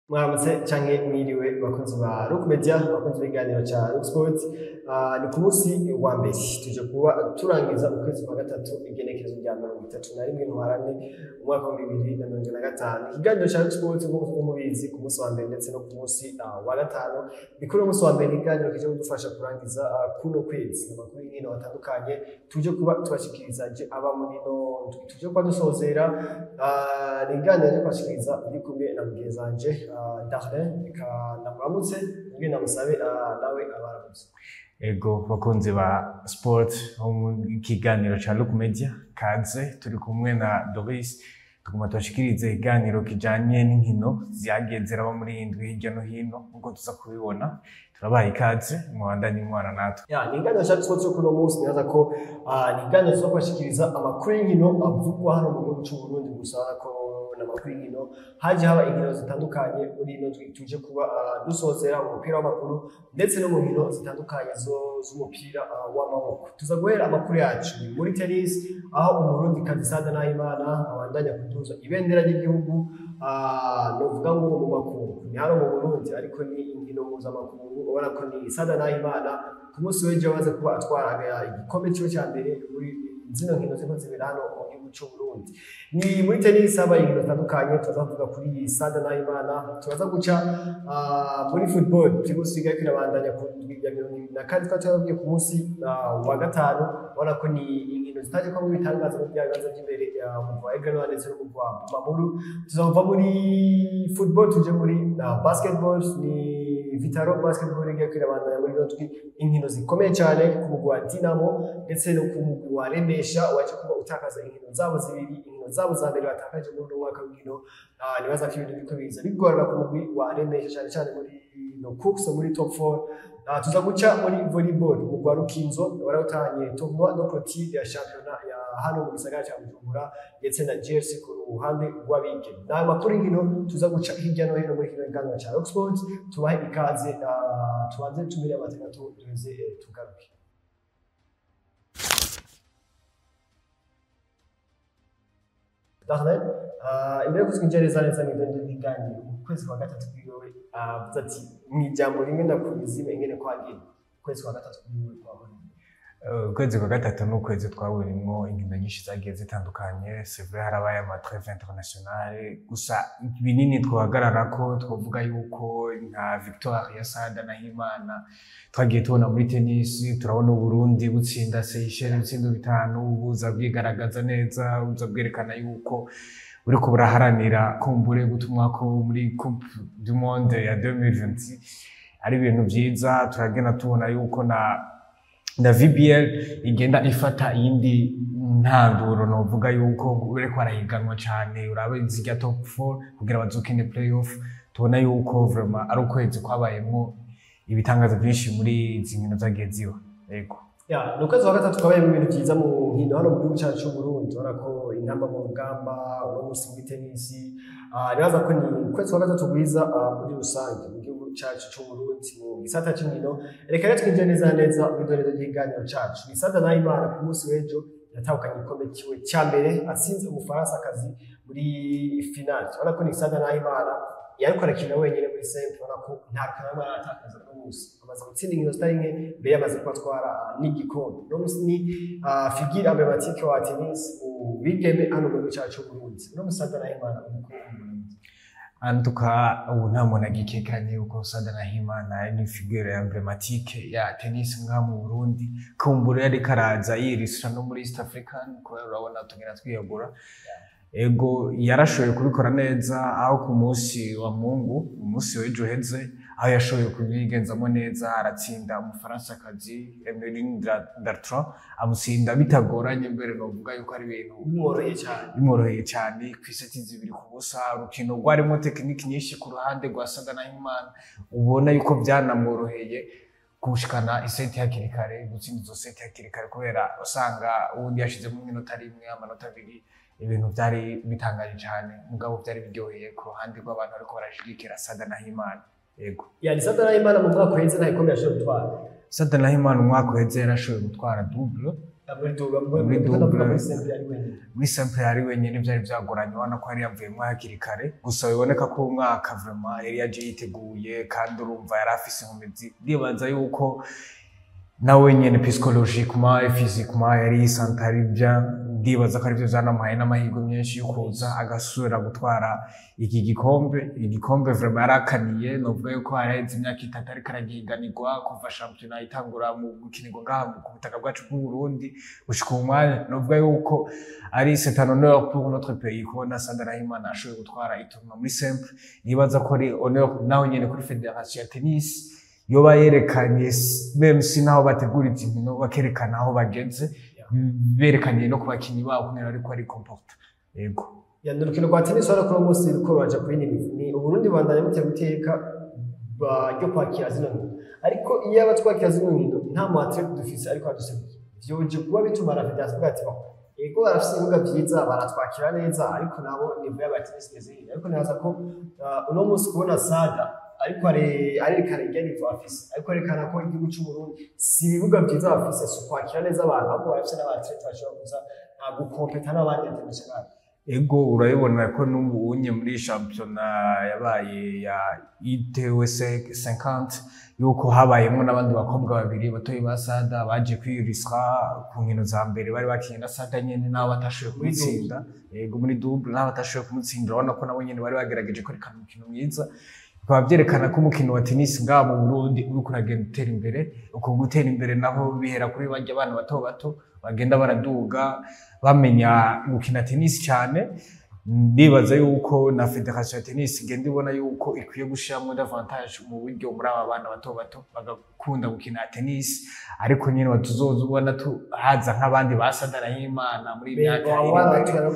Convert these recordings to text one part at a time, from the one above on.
Mwaramutse canke mwiriwe, bakunzi ba Rock Media, bakunzi b'ibiganiro ca Rock Sport. Ni ku munsi wa mbere tuje kuba turangiza ukwezi kwa gatatu, igenekerezo rya 31 Ntwarante umwaka wa 2025. Ikiganiro ca Rock Sport, nk'uko mubizi, ku munsi wa mbere ndetse no ku munsi wa gatanu, ni kuri uwo munsi wa mbere ikiganiro kije kudufasha kurangiza kuno kwezi amakuru y'inkino atandukanye tuje kuba tubashikiriza je aba muri no tuje kuba dusozera. Ni ikiganiro cyo kubashikiriza ndi kumwe na mugenzi wanje Darlin. Reka ndamuramutse, mbwe ndamusabe nawe abaramutse. Ego, bakunzi ba sport ho mu kiganiro ca Look Media, kaze. Turi kumwe na Doris, tuguma tubashikirize ikiganiro kijanye n'inkino zagiye ziraba muri iyi ndwi hirya no hino. Nkuko tuza kubibona, turabaha ikaze, mubandanye mwana natwe. Ya, ni ikiganiro ca sport cyo kuri uno munsi. Nibaza ko ni ikiganiro cyo kubashikiriza amakuru y'inkino avugwa hano mu gihugu c'u Burundi gusa, ko n'amakuru y'inkino haje haba inkino zitandukanye muri ino ndwi tuje kuba dusozera mu mupira w'amaguru ndetse no mu nkino zitandukanye z'umupira w'amaboko. Tuza guhera amakuru yacu muri tennis, aho Umurundi kazi Sada Nahimana abandanya kuduza ibendera ry'igihugu, novuga ngo mu makungu. Ni hano mu Burundi, ariko ni inkino mpuzamakungu. Ubona ko ni Sada Nahimana ku munsi w'ejo amaze kuba atwara igikombe ciwe ca mbere muri zino nkino ziriko zibera hano mu gihugu c'u Burundi. Ni muri tennis habaye inkino zitandukanye, turaza kuvuga kuri Sada Nahimana. Turaza guca muri football, Primus League iriko irabandanya ku ndwi ya 24, twari twababwiye ku munsi wa gatanu. Ubona ko ni inkino zitaje kwamwo ibitangaza mu bya bibanza vy'imbere, umugwi wa Aigle Noir ndetse n'umugwi wa Mamuru. Tuzova muri football tuje muri basketball. Ni Vital'O Basketball iriko irabandanya muri ino ndwi inkino zikomeye cyane ku mugwi wa Dinamo ndetse no ku mugwi wa Remesha waje kuba utakaza inkino zabo zibiri, inkino zabo za mbere batakaje muri uno mwaka w'inkino. Nibaza ko ibintu biriko biza bigorana ku mugwi wa Remesha, cyane cyane muri no course muri top 4. Tuza guca muri volleyball. Umugwi wa Rukinzo warawutahanye tournoi de clôture ya championnat ya hano mu gisagara cya Bujumbura, ndetse na GFC ku ruhande rw'abigeme. Ni amakuru y'inkino tuza guca hirya no hino muri kino kiganiro cya Rock Sports. Tubahe ikaze, tubanze tumire amateka, duheze tugaruke. Darlene, imbere yo twinjira neza neza mw'idendo ry'ibiganiro, mu kwezi kwa gatatu kwiwe, avuze ati mw'ijambo rimwe ndakubizime ingene kwagiye ukwezi kwa gatatu kwiwe kwabona. Ukwezi kwa gatatu ni ukwezi twaburimwo inkino nyinshi zagiye zitandukanye. C'est vrai, harabaye ama trêve internationale, gusa binini twahagararako twavuga yuko nka victoire ya Sada Nahimana twagiye tubona muri tennis, turabona Uburundi butsinda Seychelles ibitsindo 5, buza bwigaragaza neza, buza bwerekana yuko buriko buraharanira kumbure gutumwako muri Coupe du Monde ya 2020, ari ibintu vyiza. Turagenda tubona yuko na VBL igenda ifata iyindi ntanduro, novuga yuko uriko arahiganwa cane, urabe zirya top 4 kugira bazokine playoff. Tubona yuko vraiment ari ukwezi kwabayemwo ibitangaza vyinshi muri izi nkino zagiye ziba, yego. Ya, ni ukwezi kwa gatatu kwabayemo ibintu vyiza mu nkino hano mu gihugu cyacu c'u Burundi. Urabona ko intamba mu rugamba uno munsi muri tenisi, nibaza ko ni ukwezi kwa gatatu gwiza muri rusange mu gihugu cyacu c'u Burundi mu gisata c'inkino. Reka rero twinjire neza neza mu idorero ry'ikiganiro cacu. Ni Sada Nahimana ku munsi w'ejo yatahukanye igikombe ciwe ca mbere, atsinze Umufaransa-kazi muri finale. Urabona ko ni Sada Nahimana yariko arakina wenyine muri simple. Urabona ko nta kanama aratakaza uno munsi, amaze gutsinda inkino zitari nke, mbere yamaze kuba atwara n'igikombe. Uno munsi ni figure emblématique wa tennis mu bigeme hano mu gihugu cyacu c'u Burundi. Uno munsi Sada Nahimana umukuru. Antuka ubu nta muntu agikekanye yuko Sada Nahimana ni figure emblématique ya tennis ngaha mu Burundi. Kumbura yariko araza yirisha no muri East African, kubera urabona tugenda twiyagura. Ego, yarashoboye kubikora neza, aho ku munsi wa Mungu, umunsi w'ejo uheze, aho yashoboye kubigenzamo neza, aratsinda Umufaransa-kazi Emeline Dartran, amutsinda bitagoranye. Mbere novuga yuko ari ibintu bimworoheye cyane. Bimworoheye cyane, ku iseti 2-0. Urukino rwarimo technique nyinshi ku ruhande rwa Sada Nahimana, ubona yuko byanamworoheye gushikana iseti hakiri kare, gutsinda izo seti hakiri kare, kubera usanga uwundi yashizemo iminota rimwe, amanota abiri. Ibintu byari bitangaje cyane, mugabo byari biryoheye ku ruhande rw'abantu bariko barashigikira Sada Nahimana, yego. Ya, ni Sada Nahimana mu mwaka uheze nta gikombe yashoboye gutwara. Sada Nahimana umwaka uheze yarashoboye gutwara double. Muri double, Muri muri double, double. Muri simple ari wenyine. Muri simple yari wenyine, byari byagoranye, ubona ko yari yavuyemo hakiri kare. Gusa biboneka ko umwaka vraiment yari yaje yiteguye, kandi urumva yari afise inkomezi. Ndibaza yuko nawe nyene psychologiquement et physiquement yari yisanta ari bien. Ndibaza ko arivyo vyanamuhaye n'amahirwe menshi yo kuza agasubira gutwara iki gikombe. Igikombe vraiment yarakaniye. Novuga yuko haraheze imyaka 3 ariko aragihiganirwa kuva shampiyona itangura mu gukinirwa ngaha ku butaka bwacu bw'u Burundi gushika uwu mwanya. Novuga yuko ari c'est un honneur pour notre pays kubona Sada Nahimana ashoboye gutwara i tournoi muri simple. Nibaza ko ari honneur naho nyene kuri fédération ya tennis yoba yerekanye, même si naho bategura izi nkino bakerekana aho bageze, berekanye no ku bakinyi babo kumwe ariko ari comporte. Yego. Ya, ni urukino rwa tennis urabona ko uno munsi ruriko ruraja kuri niveau. Ni Uburundi bubandanya butera iteka ryo kwakira zino nkino, ariko iyo aba twakira zino nkino nta mu athlète dufise ariko aduserukiye, vyoje kuba bituma na fédération ivuga ati: "Bon, ego, barafise ibibuga vyiza, baratwakira neza, ariko nabo niveau y'aba tennis imeze neza." Ariko nibaza ko uno munsi kubona Sada ariko arerekana irya niveau afise, ariko arerekana ko igihugu c'u Burundi si ibibuga vyiza bafise, si ukwakira neza abantu, ahubwo barafise n'aba athlète bashobora kuza gukompeta n'abandi international. Ego, urabibona ko n'ubu unye muri shampiyona yabaye ya ITWC 50 yuko habayemo n'abandi bakobwa babiri batoyi ba Sada baje kwiriswa ku nkino za mbere bari bakinye na Sada nyene, nabo batashoboye kumutsinda. Ego, muri double nabo batashoboye kumutsinda. Urabona ko nabo nyene bari bagerageje kwerekana umukino mwiza, bikaba vyerekana ko umukino wa tennis ngaha mu Burundi uriko uragenda utera imbere. Uko gutera imbere naho bihera kuri barya abana bato bato bagenda baraduga bamenya gukina tennis cyane. Ndibaza yuko na fédération ya tennis igenda ibona yuko ikwiye gushiramwo davantage mu buryo muri aba bana bato bato bagakunda gukina tennis. Ariko nyine batuzoza ubona haza nk'abandi ba Sada Nahimana muri iyi myaka iri imbere.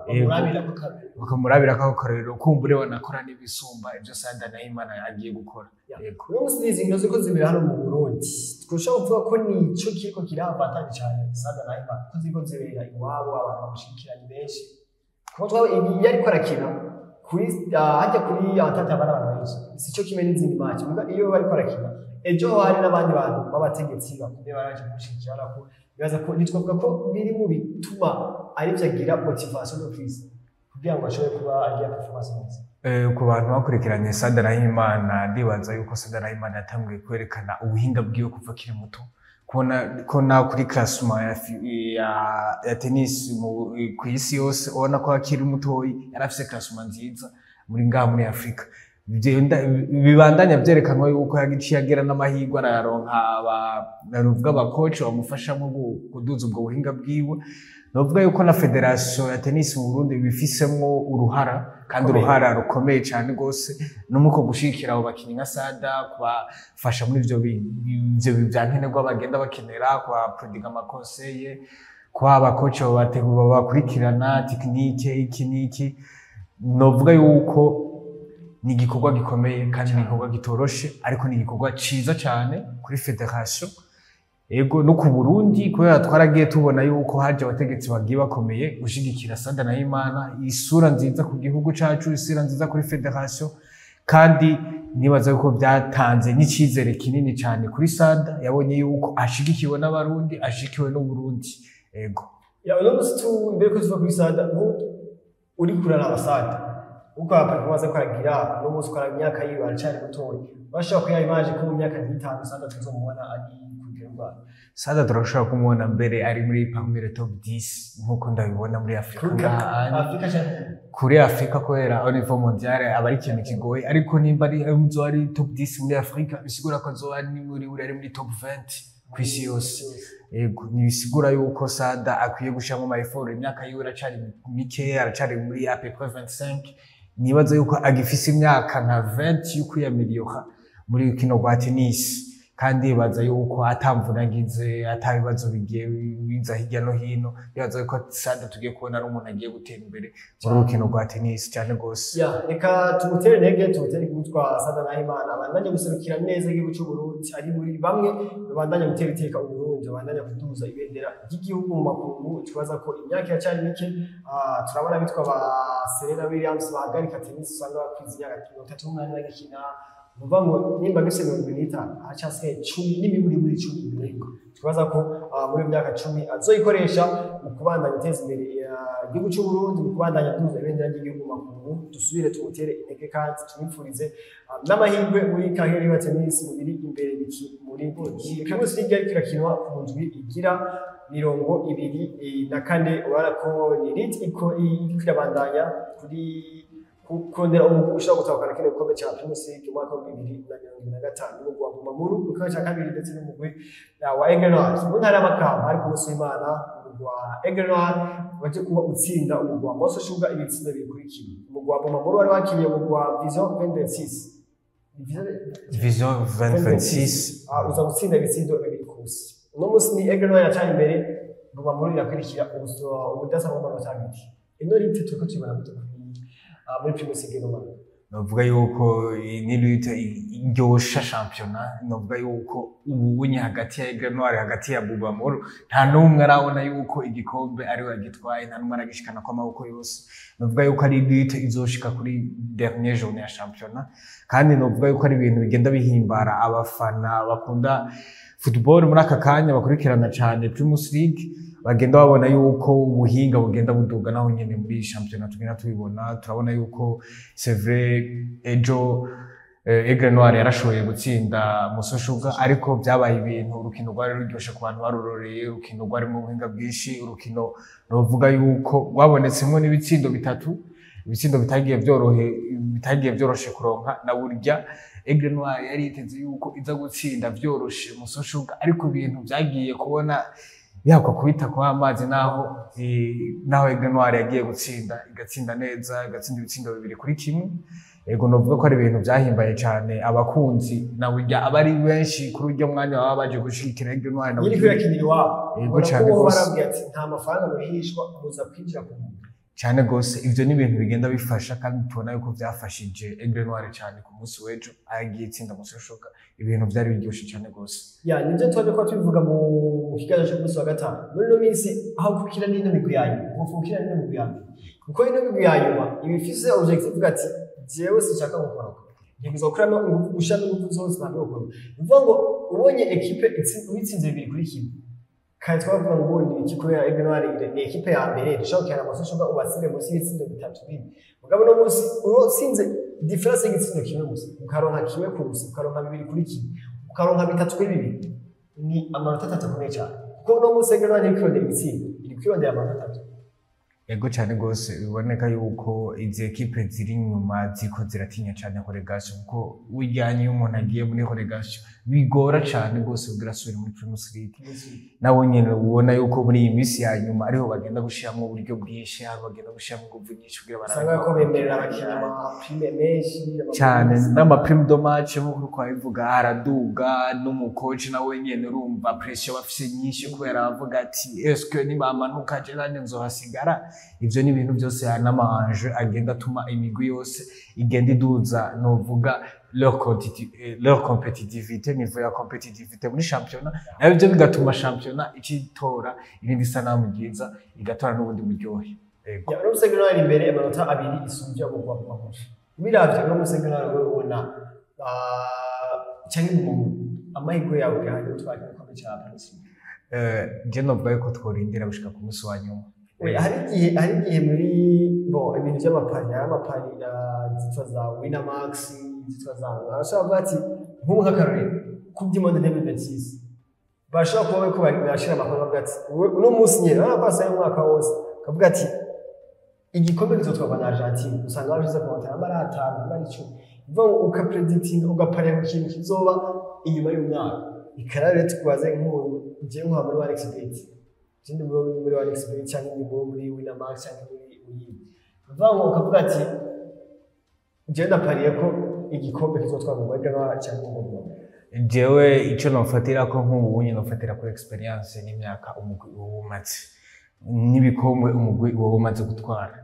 Bamurabira ko kabiri. Bakamurabira ko akarorero, kumbure banakora n'ibisumba ibyo Sada Nahimana agiye gukora. Yego. Uno munsi n'izi nkino ziriko zibera hano mu Burundi, twoshobora kuvuga ko nico kiriko kiraha avantage cane Sada Nahimana, ko ziriko zibera iwabo, abantu bamushigikira ni benshi. Kuko twaba iyo ariko arakina kuri hajya kuri Entente haba hari abantu benshi, sico kimwe n'izindi match. Muga iyo bariko arakina ejo hari n'abandi bantu b'abategetsi bakomeye baraje kumushigikira, urabona ko bibaza ko nitwavuga ko biri mu bituma arivyo agira motivation de plus kugira ngo ashobore kuba agira performance nziza. Ku bantu bakurikiranye Sada Nahimana, ndibaza yuko Sada Nahimana yatanguye kwerekana ubuhinga bwiwe kuva akiri muto. Kubona ko na kuri classement ya tennis ku isi yose, ubona ko akiri mutoyi yari afise classement nziza muri ngaha muri Afrika. Bibandanya vyerekanwa yuko yagiye agera n'amahirwe arayaronka, aba abakoci bamufashamo kuduza ubwo buhinga bwiwe. Novuga yuko na fédération ya tennis mu Burundi bifisemwo uruhara, kandi Rukomeye. uruhara rukomeye cyane rwose, no muko gushigikira abo bakinyi nka Sada, kubafasha muri ivyo vya nkenerwa bagenda bakenera, kubaprodiga ama conseils, kuba abakoci babategura babakurikirana technique iki n'iki. Novuga yuko ni igikorwa gikomeye kandi ni igikorwa gitoroshe, ariko ni igikorwa ciza cyane kuri fédération, ego, no ku Burundi, kubera twaragiye tubona yuko haje abategetsi bagiye bakomeye gushigikira Sada Nahimana, isura nziza ku gihugu cacu, isura nziza kuri fédération. Kandi nibaza yuko byatanze n'icizere kinini cyane kuri Sada, yabonye yuko ashigikiwe n'Abarundi, ashigikiwe n'Uburundi. Ego. Ya, uno munsi tu imbere ko tuva kuri Sada, uri kuraraba Sada uko performance ko aragira uno munsi, ukora imyaka yiwe aracari mutoyi, bashobora kuya image ko mu myaka nk'itanu Sada tuzomubona ari ku rugero rwayo? Sada turashobora kumubona mbere ari muri parmi les top 10 nkuko ndabibona muri Afrika Kuri ngaha. Afrika cyane? Kuri Afrika, kubera au niveau mondial aba ari ikintu kigoye, ariko nimba ari uzoba ari top 10 muri Afrika, bisigura ko azoba ari muri ari muri top 20 ku isi yose. Yego, ntibisigura yuko Sada akwiye gushiramo ama effort. Imyaka yiwe iracari mike, aracari muri à peu près 25. Nibaza yuko agifise imyaka nka 20 yo kwiyameliora muri rukino rwa tennis, kandi baza yuko atamvuna agize, ata bibazo bigiye biza hirya no hino, nibaza yuko Sada tugiye kubona ari umuntu agiye gutera imbere muri rukino rwa tennis cyane rwose. Ya, reka tumutere intege, tumutere gutwa Sada Nahimana, abandanye guserukira neza igihugu cy'u Burundi, ari muri bamwe babandanya gutera iteka u Burundi, babandanya kuduza ibendera ry'igihugu mu makungu. Twibaza ko imyaka iracyari mike. Turabona bitwa ba Serena Williams bahagarika tennis, usanga bakwiza imyaka 38 bagikina. Nuvuga ngo nimba bise 75, haracyasigaye 10 n'imiburi muri 10 imbere. Twibaza ko muri iyo myaka 10 azoyikoresha mu kubandanya iteza imbere igihugu cy'u Burundi, mu kubandanya duza ibendera ry'igihugu mu makungu. Dusubire tumutere intege kandi tumwifurize n'amahirwe muri carrière ya tennis mu biri imbere biki muri Primus League ariko irakinwa ku ndwi igira 24. Urabona ko ni rit iko iriko irabandanya kuri kurondera umugwi ushobora gutahukana kino gikombe ca Primus League mu mwaka wa 2025, n'umugwi wa Bumamuru mu gikombe ca kabiri ndetse n'umugwi wa Aigle Noir mu ntara y'Amakamba. Ariko umunsi w'Imana umugwi wa Aigle Noir waje kuba utsinda umugwi wa Moso Sugar ibitsindo 2-1. Umugwi wa Bumamuru wari wakiriye umugwi wa Vision 2026. Vision 2026. Uza gutsinda ibitsindo 2-0. Uno munsi ni Aigle Noir yacanye imbere, Bumamuru irakurikira ubudasa bw'amanota 2. Ino lutte turiko tuyibona gute muri Primus League no? Novuga yuko ni lutte iryosha shampiyona. Novuga yuko ubunye hagati ya Aigle Noir, hagati ya Bubamuru, nta n'umwe arabona yuko igikombe ari we yagitwaye, nta n'umwe aragishikana kw'amaboko yose. Novuga yuko ari lutte izoshika kuri dernier journée ya shampiyona, kandi novuga yuko ari ibintu bigenda bihimbara abafana bakunda football muri aka kanya, bakurikirana cyane Primus League, bagenda babona yuko ubuhinga bugenda buduga. Naho nyene muri shampiyona tugenda tubibona, turabona yuko c'est vrai ejo Aigle Noir yarashoboye gutsinda Moso Sugar, ariko byabaye ibintu, urukino rwari ruryoshe ku bantu baruroreye, urukino rwarimo ubuhinga bwinshi, urukino novuga yuko rwabonetsemwo n'ibitsindo bitatu, ibitsindo bitagiye byorohe, bitagiye byoroshe kuronka. Na burya Aigle Noir yari yiteze yuko iza gutsinda vyoroshe Moso Sugar, ariko ibintu byagiye kubona yakwa kubita kwa amazi, naho Aigle Noir yagiye gutsinda, igatsinda neza, igatsinda ibitsindo 2-1. Ego, novuga ko ari ibintu byahimbaye cyane abakunzi, na burya abari benshi kuri uryo mwanya baba baje gushigikira Aigle Noir na nyiri burya kwiyakinira iwabo. Yego, Ubona ko cane bo gose. Barabwira ati nta mafaranga murihishwa, muza kwinjira ku muntu. Cyane gose, ivyo ni ibintu bigenda bifasha, kandi tubona yuko byafashije Aigle Noir cyane ku munsi w'ejo agiye itsinda Moso Sugar. Ibintu byari biryoshe cyane gose. Ya, nibyo twaje kuba tubivuga mu kiganiro cy'umunsi wa gatanu. Muri ino minsi aho gukina n'ino migwi ya nyuma, gukina n'ino migwi ya mbere, kuko ino migwi ya nyuma iba ifise objectif ivuga ati jewe sinshaka gukora, ntegerezwa gukuramo ingufu, gushiramo ingufu zose, ntabwo gukora. Ni ukuvuga ngo ubonye ekipe uyitsinze 2-1, kandi twavuga ngo ni iki? Kubera Aigle Noir ni ekipe ya mbere, dushobora gukina Moso Sugar ubatsinde munsi y'ibitsindo bitatu, bine. Mugabo uno munsi utsinze différence y'igitsindo kimwe gusa, ukaronka 1-0, ukaronka 2-1, ukaronka 3-2, ni amanota 3 akomeye cyane, kuko uno munsi Aigle Noir iri kwirondera ibitsindo, iri kwirondera amanota 3. Ego, cyane gose. Biboneka yuko izi ekipe ziri inyuma ziko ziratinya cyane relégation, kuko ujyanye iyo umuntu agiye muri relégation bigora cyane gose kugira asubire muri Primus League. Nabo nyene ubona yuko muri iyi minsi ya nyuma ariho bagenda gushiramo uburyo bwinshi, aho bagenda gushiramo ingufu nyinshi kugira usanga barabe ko bemerera abakinnyi amaprime menshi. Cyane, n'amaprime de match nk'uko twabivuga araduga, n'umukoci nawe nyene urumva pression bafise nyinshi, kubera bavuga ati eske nibamanuka je nanjye nzohasigara? Ivyo ni ibintu byose n'ama enjeux agenda atuma imigwi yose igenda iduza, novuga leur compétitivité, niveau ya compétitivité muri championnat. Nabyo bigatuma championnat ikitora irindi sanamu ryiza, igatora n'ubundi buryohe. Ego. Ya, uno munsi Aigle Noir imbere amanota 2 isumbya umugwi wa Bumamuru. Ubiravye uno munsi Aigle Noir wewe ubona canke Bumamuru, amahirwe yawe yaje gutwara igikombe ca Primus League? Je novuga yuko tworindira gushika ku munsi wa nyuma. Oya, hari igihe muri bon ibintu by'amapari, hari amapari zitwa za Winamax, zitwa za, arashobora kuvuga ati nk'ubu nk'akarorero Coupe du Monde 2026, bashobora kuba bariko barashira amakuru bavuga ati uno munsi nyene urabona ko hasigaye umwaka wose, ukavuga ati igikombe kizotwarwa na Argentine, usanga babishize ku manota namba ari 5, namba ari 10. Bivuga ngo ukapreditinga, ugaparira ku kintu kizoba inyuma y'umwaka. Ikara rero tukubaze, nk'umuntu jewe nka muri 1xBet, ikindi muri 1xBet cyangwa indi muri Winamax cyangwa muri uyindi, bivuga ngo ukavuga ati jewe ndapariye ko igikombe kizotwarwa mu Rwanda cyangwa mu Rwanda. Jewe ico nofatira ko nk'ubu nyine nofatira kuri expérience n'imyaka umugwi uba umaze, n'ibikombe umugwi uba umaze gutwara.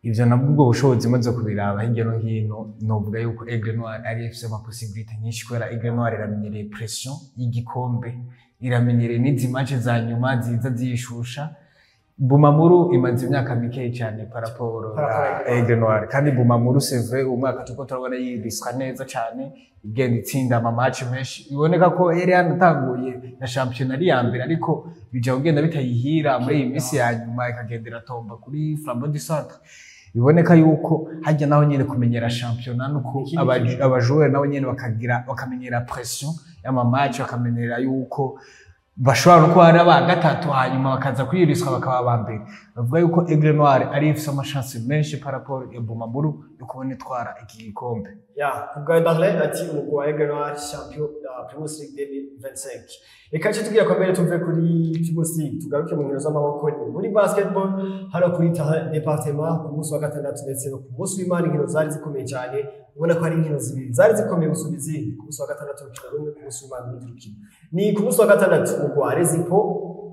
Ivyo nabwo ubwo bushobozi maze kubiraba hirya no hino, novuga yuko Aigle Noir ari ifise ama possibilité nyinshi, kubera Aigle Noir iramenyereye pression y'igikombe, iramenyereye n'izi match za nyuma ziza ziyishusha. Bumamuru imaze imyaka mikeyi cyane par rapport Par rapport na à Aigle Noir, kandi Bumamuru, c'est vrai, umwaka turiko turabona yiriswa neza cyane, igenda itsinda ama match menshi, iboneka ko yari yanatanguye na shampiyona ari iya mbere, ariko bija kugenda bitayihira muri iyi minsi ya nyuma, ikagenda iratomba kuri Flambeau du Centre. Biboneka yuko hajya naho nyine kumenyera shampiyona nuko Ikindi kintu. Abajoueur nabo nyine bakagira bakamenyera pression y'ama match, bakamenyera yuko bashobora no kuba ari aba gatatu, hanyuma bakaza kwiriswa bakaba aba mbere. Bavuga yuko Aigle Noir ari ifise amachance menshi par rapport ya Bumamuru yo kubona itwara iki gikombe. Ya, kubwa Darlene ati umugwi wa Aigle Noir champion ya Primus League 2025. Reka ce tugira ko mbere tuve kuri Primus League tugaruke mu nkino z'amaboko, ni muri basketball hano kuri terrain département. Ku munsi wa gatandatu ndetse no ku munsi w'Imana inkino zari zikomeye cyane, ubona ko ari inkino zibiri zari zikomeye gusumba izindi. Ku munsi wa gatandatu urukino rumwe, ku munsi w'Imana urundi rukino. Ni ku munsi wa gatandatu umugwi wa Rezipo,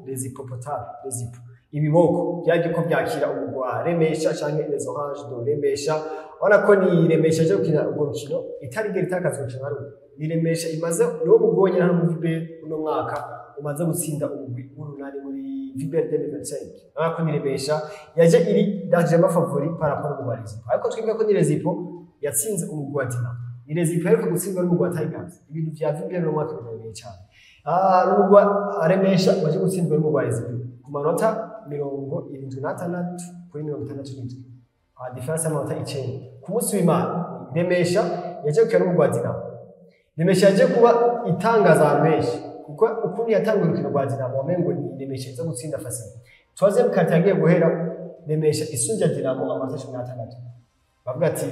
Rezipo Potable, Rezipo ibiboko byagiye ko byakira umugwi wa Remesha canke les Oranges de Remesha. Ubona ko ni Remesha aje gukina urwo rukino itarigera itakaza urukino na rumwe. Ni Remesha imaze, niwo mugwi wonyene hano muri VBL uno mwaka umaze gutsinda umugwi w'Urunani muri VBL 2025. Urabona ko ni Remesha yaje iri largement favori par rapport au Rezipo, ariko twibuke ko ni Rezipo yatsinze umugwi wa Dinamo, ni Rezipo iheruka gutsindwa n'umugwi wa Tigers. Ibintu vya VBL uno mwaka birakomeye cyane. N'umugwi wa Remesha waje gutsindwa n'umugwi wa Rezipo ku manota 76 kuri 67, différence y'amanota 9. Ku munsi w'Imana Remesha yaje gukina n'umugwi wa Dinamo. Remesha yaje kuba itangaza abantu benshi, kuko ukuntu yatanguye urukino rwa Dinamo wamengo ni Remesha iza gutsinda facile. Troisième quart yagiye guhera Remesha isunja Dinamo amanota 16, bavuga ati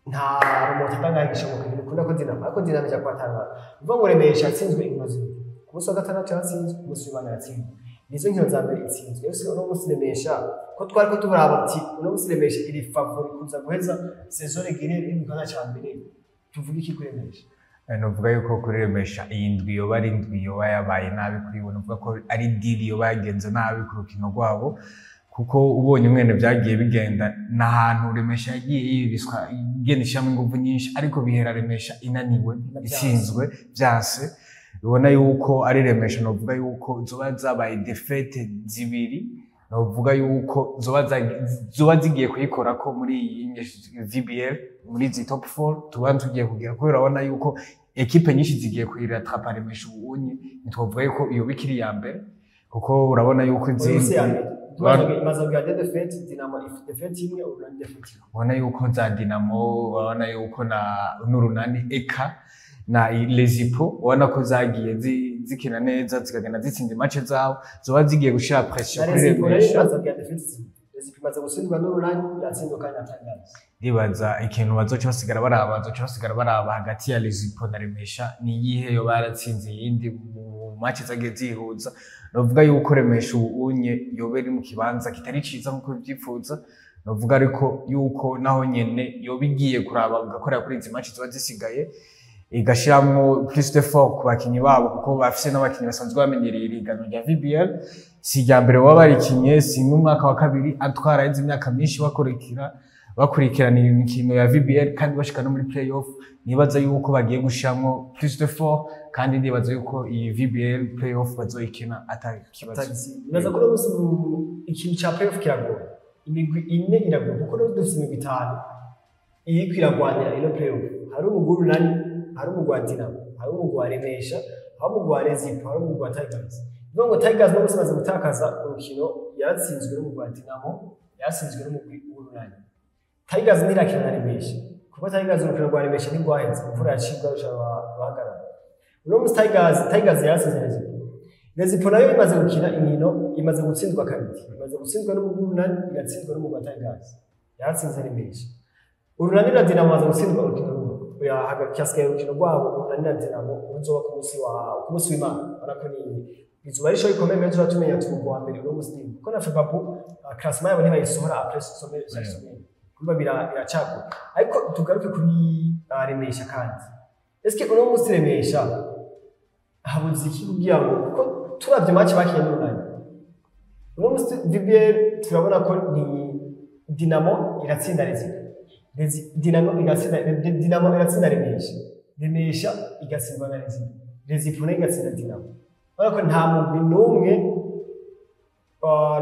nta remontada ngaho igishoboka, ntibikunda ko Dinamo, ariko Dinamo ija kubatangaza. Bivuga ngo Remesha yatsinzwe inkino zibiri: ku munsi wa gatandatu yatsinzwe, ku munsi w'Imana yatsinzwe. Nizo nkino za mbere itsinzwe. Rero uno munsi Remesha, ko twari ko turaba ati uno munsi Remesha iri favori kuza guheza saison régulière iri mu kibanza ca mbere, tuvuge iki kuri Remesha? Novuga yuko kuri Remesha iyi ndwi yoba ari indwi yoba yabaye nabi kuri bo. Novuga ko ari deal yoba yagenze nabi ku rukino rwabo, kuko ubonye umwene byagiye bigenda n'ahantu Remesha yagiye yiriswa, igenda ishyiramo ingufu nyinshi, ariko bihera Remesha inaniwe, itsinzwe byanse. Ubona yuko ari Remesha, novuga yuko zoba zabaye défaites zibiri, novuga yuko zoba zigiye kuyikorako muri iyi VBL, muri izi top 4 tuba tugiye kugira, kubera urabona yuko équipe nyinshi zigiye kuyirattrapa Remesha. Ubunye ntitwovuga yuko iyo bikiri iya mbere, kuko urabona yuko Uyu ya izindi mbere imaze kugira deux défaites: Dinamo ifite défaite imwe, Urunani défaite imwe. Ubona yuko za Dinamo, urabona yuko na n'Urunani eka na Lezipo, ubona ko zagiye zikina neza, zikagenda zitsinda match zabo, zoba zigiye gushira pression Na kuri Rezipo nayo Remesha. imaze kugira défaite zibiri. Rezipo imaze gutsindwa n'Urunani, yatsindwa kandi na Tigers. Ndibaza ikintu bazoca basigara baraba hagati ya Lezipo na Remesha ni iyihe yoba yaratsinze iyindi mu match zagiye zihuza. Novuga yuko Remesha ubu unye yoba iri mu kibanza kitari ciza nkuko bivyifuza. Novuga ariko yuko naho nyene yoba igiye kuraba gakorera kuri izi match ziba zisigaye, igashiramwo plus d'effort ku bakinyi babo, kuko bafise n'abakinyi basanzwe bamenyereye iriganwa rya VBL. Si irya mbere baba barikinye, si n'umwaka wa kabiri, atwara imyaka myinshi bakurikirana imikino ya VBL kandi bashika no muri playoff. Nibaza yuko bagiye gushiramwo plus d'effort, kandi ndibaza yuko iyi VBL playoff bazoyikina ata kibazo. Taxi. Nibaza ko uno munsi ikintu ca playoff kiragoye. Imigwi ine iragoye, kuko no dufise imigwi itanu iriko iragwanira ino playoff. Hari umugwi w'Urunani, hari umugwi wa Dinamo, hari umugwi wa Remesha, hari umugwi wa Rezipo, hari umugwi wa Tigers. Bivuga ngo Tigers no munsi imaze gutakaza urukino, yaratsinzwe n'umugwi wa Dinamo, yaratsinzwe n'umugwi w'Urunani. Tigers ntirakina na Remesha, kuko Tigers urukino rwa Remesha ntirwaheze, imvura yacibwa rusha ruhagarara. Uno munsi Tigers yaratsinze Rezipo. Rezipo nayo imaze gukina inkino, imaze gutsindwa kabiri. Imaze gutsindwa n'umugwi w'Urunani, igatsindwa n'umugwi wa Tigers. Yaratsinze Remesha. Urunani na Dinamo bamaze gutsindwa urukino rumwe. Oya, hasigaye urukino rwabo Urunani na Dinamo ruzoba ku munsi w'Imana. Urabona ko ni izuba risho rikomeye, mbere tuba tumenya ati umugwi wa mbere uno munsi ni, kuko na Febabu classement yabo ntibayisohora après sommet chaque semaine. Kumva biracagura. Ariko tugaruke kuri Remesha kandi. Est-ce que uno munsi Remesha habuze iki kugira ngo, kuko turavye match bakinye n'Urunani, uno munsi VBL turabona ko ni Dinamo iratsinda Rezipo, Dinamo iratsinda Remesha, Remesha igatsindwa na Rezipo, Rezipo nayo igatsinda Dinamo. Urabona ko nta mugwi n'umwe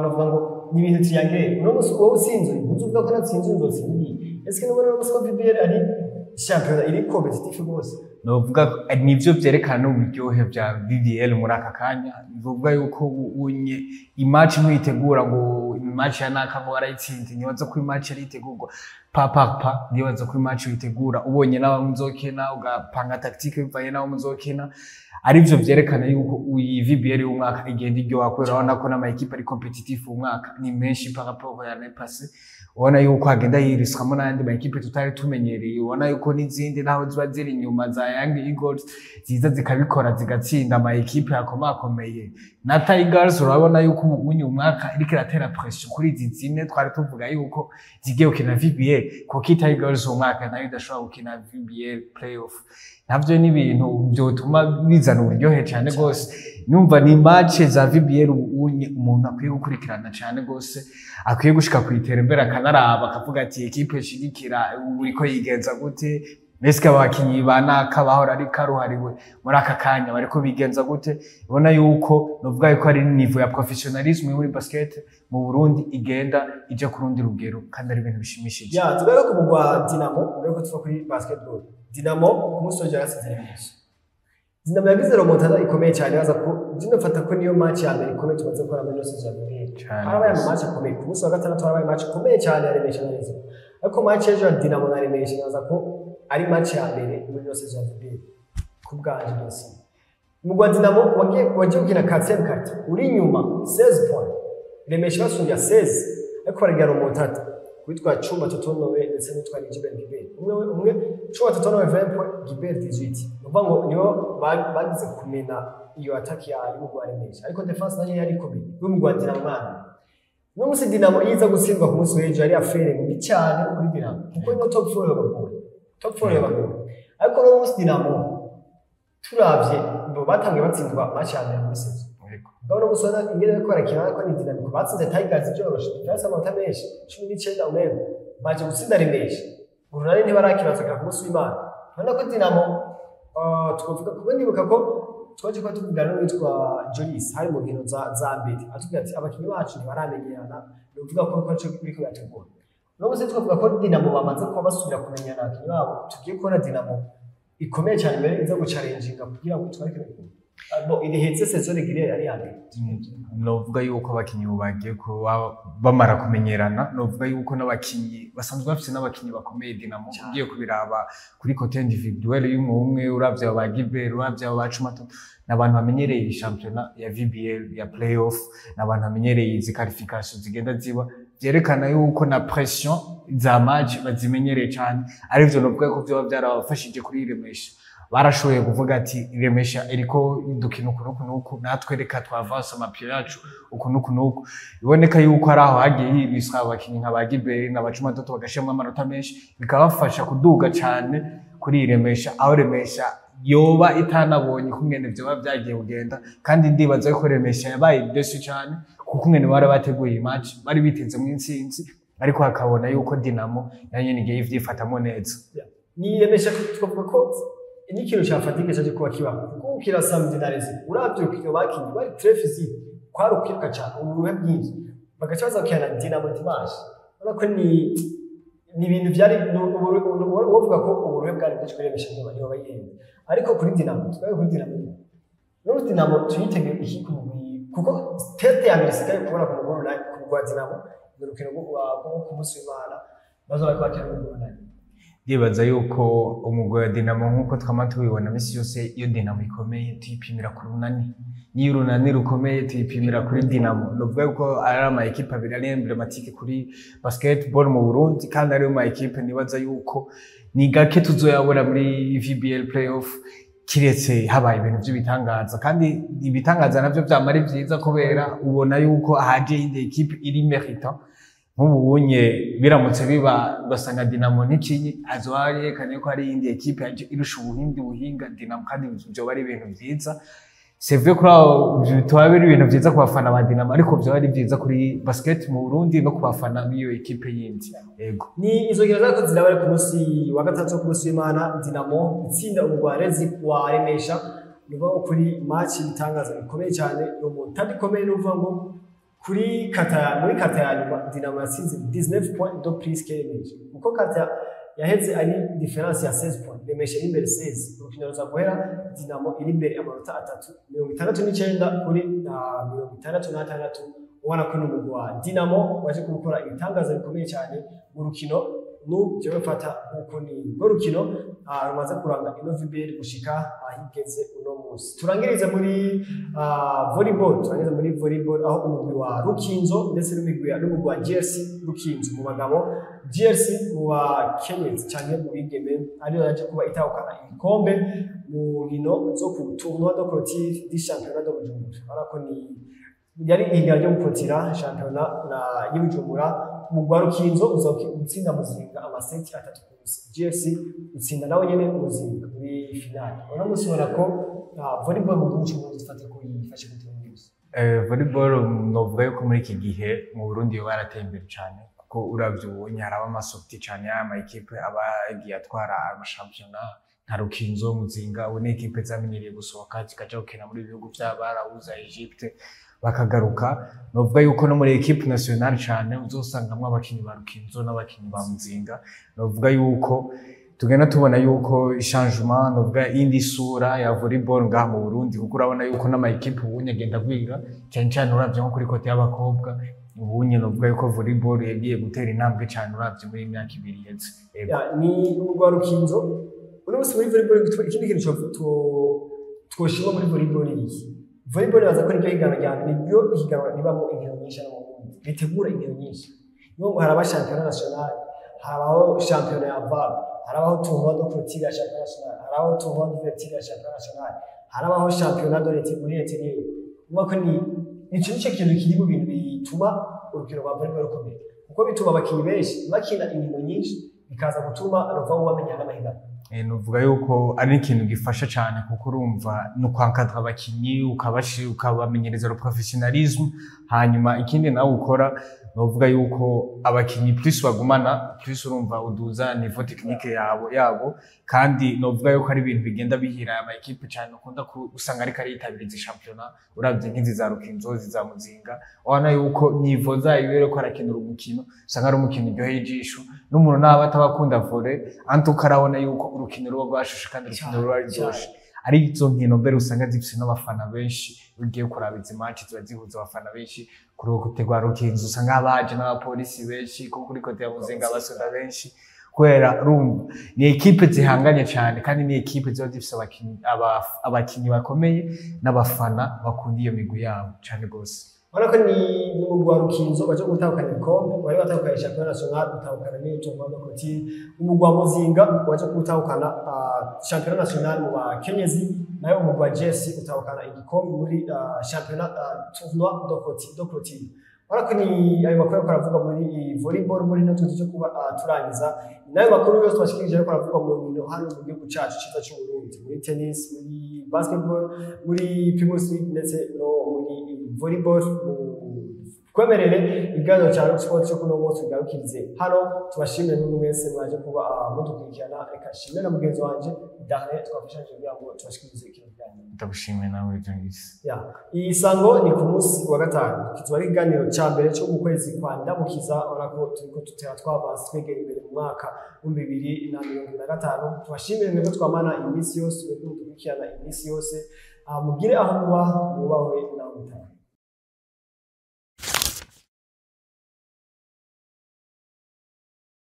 Novuga ngo ni ibintu triangulaire. Uno musi wowe utsinze, uzuvuga ko natsinze, nzotsinda iyi. Est-ce que nubona uno musi ko VBL ari shampiyona iri compétitif rwose? Novuga nivyo vyerekana uburyohe bya VBL muri aka kanya. Bivuga yuko unye i match ntuyitegura ngo i match ya naka ngo warayitsinze. Nibaza ko i match yari itegurwa pa pa pa. Nibaza ko i match uyitegura ubonye n'abo muzokina, ugapanga tactique bivanye n'abo muzokina. Arivyo vyerekana yuko iyi VBL y'umwaka igenda iryoha, kubera urabona ko n'ama équipe ari compétitif umwaka ni menshi par rapport à l'année passée. Ubona yuko hagenda yiriswamo n'ayandi ma équipe tutari tumenyereye. Ubona yuko n'izindi naho ziba ziri inyuma za Young Eagles ziza zikabikora, zigatsinda ama équipe akomakomeye. Na Tigers urabona yuko ubu umwaka iriko iratera pression kuri izi zine twari tuvuga yuko zigiye gukina VBL, kuko Tigers uwo mwaka nayo idashobora gukina VBL playoff. Navyo ni ibintu vyotuma bizana uburyohe cane gose. Numva ni match za VBL ubunye umuntu akwiye gukurikirana cane gose, akwiye gushika kw'iterambere, akanaraba akavuga ati: "Équipe nshigikira ubu iriko yigenza gute? Mbese abakinyi ba naka bahora ari karuhariwe muri aka kanya bariko bigenza gute?" Ubona yuko novuga yuko ari niveau ya professionnalisme muri basket mu Burundi igenda ija ku rundi rugero, kandi ari ibintu bishimishije. Ya, tugaruke ku mugwa Dinamo mbere yuko tuva kuri basketball. Dinamo ku munsi w'ejo yaratsinze Remesha. Dinamo yagize remontada ikomeye cyane. Baza ko Dino fata ko niyo match ya mbere ikomeye tumaze gukora muri yose ya mbere. Cane Harabaye gose. ama match akomeye. Ku munsi wa gatandatu harabaye match ikomeye cyane ya Remesha na Rezo, ariko match y'ejo ya Dinamo na Remesha naza ko ari match ya mbere muri yose ya mbere ku bwanje. Byose umugwa Dinamo wagiye gukina quatrième quart uri inyuma 16 points, Remesha basumbya 16, ariko baragira remontada witwa Chuma Totonowe ndetse n'uwitwa Gilbert Gilbert. Umwe umwe, Chuma Totonowe 20 points, Gilbert 18. Nuvuga ngo nibo bagize kumena iyo attaque ya y'umugwa wa Remesha, ariko défense nayo yari ikomeye y'umugwa wa Dinamo. Mwana no musi Dinamo iza gutsindwa ku munsi w'ejo yari affaire mbi cyane kuri Dinamo, kuko ino top 4 yabagoye, top 4 yabagoye. Ariko no musi Dinamo turavye bo batangiye batsindwa match ya mbere muri saison. Ngabo no musona ingene bariko barakina ko ni Dinamo batsinze Tigers byoroshe, différence amanota menshi, 19 umengo baje gutsinda Remesha. Urunani ntibarakibaza ku munsi w'Imana. Urabona ko Dinamo twavuga kuko ndibuka ko twaje kuba tuvugana n'uwitwa Jolis hari mu nkino za mbere, atubwira ati abakinyi bacu ntibaramenyerana, ni ukuvuga ko arico biriko biratugora. Uno munsi twavuga ko Dinamo bamaze kuba basubira kumenyana abakinyi babo, tugiye kubona Dinamo ikomeye cyane mbere iza gucalenjinga kugira ngo itware kino gikombe. Bon, irihetse saison régulière ari iya mbere. Novuga yuko abakinyi ubu bagiye kuba bamara kumenyerana. Novuga yuko n'abakinyi basanzwe bafise n'abakinyi bakomeye Dinamo. Ugiye kubiraba kuri côté individuel y'umwe umwe, uravye aba Gilbert, uravye aba Bacumato, ni abantu bamenyereye iyi shampiyona ya VBL ya playoff, ni abantu bamenyereye izi qualification zigenda ziba, vyerekana yuko na pression za match bazimenyereye cane. Arivyo novuga ko vyoba vyarabafashije kuri Remesha. Barashoboye kuvuga ati: "Remesha iriko dukina uku n'uku n'uku, natwe reka twavanse ama pions yacu uku n'uku n'uku." Biboneka yuko ari aho hagiye hibiswa abakinyi nka ba Gilbert na Bacuma Toto bagashiramo amanota menshi, bikabafasha kuduga cane kuri iyi Remesha, aho Remesha yoba itanabonye kungene vyoba vyagiye kugenda. Kandi ndibaza ko Remesha yabaye déçue cane, kuko ingene bari bateguye iyi match bari bitezemwo intsinzi, ariko hakabona yuko Dinamo nayo nyene igiye ivyifatamwo neza. Ni Remesha twavuga ko n'ikintu ca fatigue caje kuba kibaho, kuko ukira samedi na Rezo, uravye urukino bakinye bari très physique, kwari ukwiruka cane, uburuhe bwinshi, bagaca baza gukina na Dinamo dimanche. Urabona ko ni ibintu vyari wovuga ko uburuhe bwari bwinshi kuri Remesha, nibo bayihenze. Ariko kuri Dinamo, twaye kuri Dinamo n'ubu, Dinamo tuyitege iki ku mugwi? Kuko test ya mbere isigaye kubona ku mugwi runani, ku mugwi wa Dinamo, ni urukino rwo ku munsi w'Imana bazoba bariko bakina n'umugwi runani. Ndibaza yuko umugwi wa Dinamo, nk'uko twama tubibona misi yose, iyo Dinamo ikomeye tuyipimira ku Runani, n'iyo Urunani rukomeye tuyipimira kuri Dinamo. Novuga yuko ari ama équipe abiri ari emblématique kuri basketball mu Burundi, kandi ariyo ma équipe nibaza yuko ni gake tuzoyabona muri VBL playoff, kiretse habaye ibintu vy'ibitangaza. Kandi ibitangaza navyo vyama ari vyiza, kubera ubona yuko haje iyindi équipe iri méritant. Nk'ubu bunye biramutse biba ugasanga Dinamo ntikinye, azoba yerekanye ko hari iyindi équipe yaje irusha ubuhindi buhinga Dinamo, kandi vyoba ari ibintu vyiza. C'est vrai, kuri abo bitoba biri ibintu vyiza ku bafana ba Dinamo, ariko vyoba ari vyiza kuri basket mu Burundi no ku bafana b'iyo équipe yindi. Yego. Ni izo nkino zariko ziraba ku munsi wa gatatu, ku munsi w'Imana, Dinamo itsinda umugwi wa Rezi wa Remesha. Ni ukuvuga ngo kuri match ibitangaza bikomeye cyane, remontada ikomeye. Ni ukuvuga ngo Kuri quart muri quart ya nyuma, Dinamo yatsinze 19 points de plus que Remesha, kuko quart yaheze ari différence ya 16 points, Remesha iri imbere 16. Urukino ruza guhera Dinamo iri imbere amanota atatu, 69 kuri 66. Ubona ko n'umugwi wa Dinamo waje gukora ibitangaza bikomeye cyane mu rukino. N'ubu jewe mfata nkuko ni rwo rukino rumaze kuranga ino VBL gushika ahigeze uno munsi. Turangirize muri volleyball, turangirize muri volleyball aho umugwi wa Rukinzo ndetse n'umugwi wa GRC Rukinzo mu bagabo, GRC mu bakenyezi canke mu bigeme, ariyo yaje kuba itahukana ibikombe mu nkino zo ku tournoi de clôture du championnat de Bujumbura. Urabona ko ni yari ihiganwa ryo guclôtura shampiyona na y'Ibujumbura. Umugwi wa Rukinzo uza utsinda Muzinga amaseti 3-0, GFC utsinda nawe nyene Muzinga muri finale. Uno munsi ubona ko volleyball mu gihugu c'Uburundi dufate ko yifashe gute uno munsi? Volleyball novuga yuko muri iki gihe mu Burundi yoba yarateye imbere cyane, kuko uravye ubonye haraba ama sorties cyane y'ama équipe aba yagiye atwara amashampiyona nka Rukinzo, Muzinga. Ubu ni équipe zamenyereye gusohoka zikaja gukina muri bihugu vy'Abarabu za Egypte bakagaruka. Novuga yuko no muri équipe nationale cyane uzosangamwo abakinyi ba Rukinzo n'abakinyi ba Muzinga. Novuga yuko tugenda tubona yuko changement, novuga indi sura ya volleyball ngaha mu Burundi, kuko urabona yuko n'ama équipe ubunye agenda agwira cyane cyane uravye nko kuri côté y'abakobwa. Ubunye novuga yuko volleyball yagiye gutera intambwe cyane uravye muri iyi myaka 2 iheze. Yego. Ya, ni umugwi wa Rukinzo uno munsi muri volleyball. Ikindi kintu twoshima muri volleyball, iyi volleyball baza ko niryo higanwa rya niryo higanwa ribamo inkino nyinshi hano mu Burundi, ritegura inkino nyinshi. Niyo haraba championnat national, harabaho championnat ya VAB, harabaho tournoi de clôture ya championnat national, harabaho tournoi d'ouverture ya championnat national, harabaho championnat de l'été muri intérieur. Urumva ko ni ico nico kintu kiri mu bintu bituma urukino rwa volleyball rukomera, kuko bituma abakinyi benshi bakina inkino nyinshi, bikaza gutuma ruvaho bamenya n'amahiganwa. Novuga yuko ari ikintu gifasha cyane, kuko urumva ni ukwankadra abakinyi, ukabamenyereza le professionnalisme. Hanyuma ikindi nawe ukora, novuga yuko abakinyi plus bagumana, plus urumva uduza niveau technique yabo. Kandi novuga yuko ari ibintu bigenda bihira ama équipe cyane ukunda usanga ariko aritabira izi championnat. Uravye nk'izi za Rukinzo, izi za Muzinga, ubona yuko niveau zayo iyo ariko arakinira umukino usanga ari umukino uryoheye ijisho, n'umuntu naba atabakunda volley antuka arabona yuko urukino ruba rwashushe kandi urukino ruba ruryoshe. Ari izo nkino mbere usanga zifise n'abafana benshi. Ugiye kuraba izi match ziba zihuza abafana benshi. Kuri uwo côté rwa Rukinzo usanga baje n'abapolisi benshi, ko kuri côté ya Muzinga abasoda benshi, kubera urumva ni équipe zihanganye cyane, kandi ni équipe ziba zifise abakinyi bakomeye n'abafana bakunda iyo migwi yabo cyane rwose. Urabona ko ni umugwi wa Rukinzo waje gutahukana ibikombe, wari watahukanye championnat national, utahukana n'iyo tournoi de clôture. Umugwi wa Muzinga waje gutahukana championnat national mu bakenyezi, nayo umugwi wa GSC utahukana igikombe muri championnat tournoi de clôture. Urabona ko ni ayo makuru ariko aravuga muri iyi volleyball muri ino tuzi cyo kuba turangiza. Nayo makuru yose twashikirije ariko aravuga mu nkino hano mu gihugu cacu ciza c'u Burundi, muri tennis, muri basketball, muri Primus League ndetse no muri volleyball. Twemerere ikiganiro cya Rock Sport cyo kuno munsi tugarukirize hano. Tubashimire mwebwe mwese mwaje kuba mudukurikirana. Reka nshimire na mugenzi wanje Darlene twafashanyije kugira ngo tubashikirize kino kiganiro. Ndagushimiye nawe Jangisi. Ya, iyi sango ni ku munsi wa gatanu, kizoba ari ikiganiro ca mbere cyo mu kwezi kwa Ndamukiza. Urabona ko turiko tutera twavanse twegera imbere mu mwaka w'2025. Tubashimire mwebwe twamana iminsi yose, mwebwe mudukurikirana iminsi yose. Mugire aho muba mwubahwe naho mutaha.